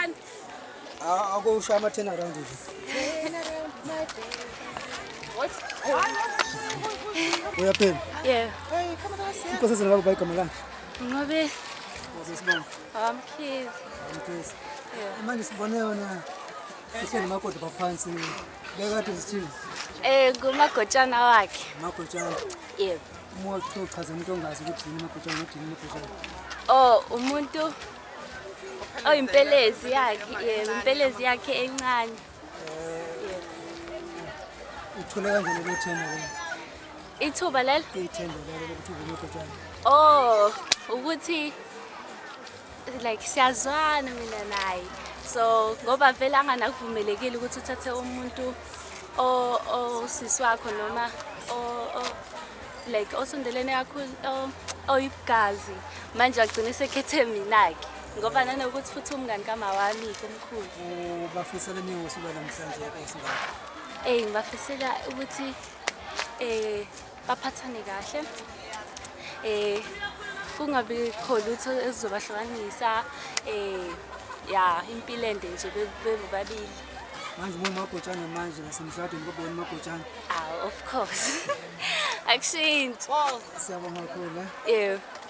Mfana. Akusho ama turn around nje. Uyaphela. Yeah. Inkosazana baba igama lakhe. Ngobe Ngobe sibonga. Wamkhize. Mkhize. Yeah. Manje sibone yona ihleli makoti baphansi. Bekade sithini? Ngumagotshana wakhe. Magotshana. Yebo. Uma uchaza umuntu ongazi ukuthi yini magotshana nokuthi yini magotshana. Oh, umuntu oyimpelezi yakhe, yebo, impelezi yakhe encane. Yebo. Uthole kanjani lo themba wena? Ithuba lelo? Ithemba lelo lokuthi ube umagotshana. Oh, ukuthi like siyazwana mina naye. So ngoba vele anganakuvumelekile ukuthi uthathe umuntu o osisi wakho noma o like osondelene kakhulu oyigazi, manje agcine sekhethe mina-ke ngoba nanokuthi futhi umngani kama wami-ke omkhulu. Ubafisela nini ngosuku namhlanje osingaka? Ngibafisela ukuthi baphathane kahle. Kungabi kho lutho ezizobahlukanisa, ya, impilo ende nje bebobabili. Manje uma umagotshana manje nasemshadweni kubona umagotshana. Ah, of course. Akushintshi. Siyabonga kakhulu. Yebo.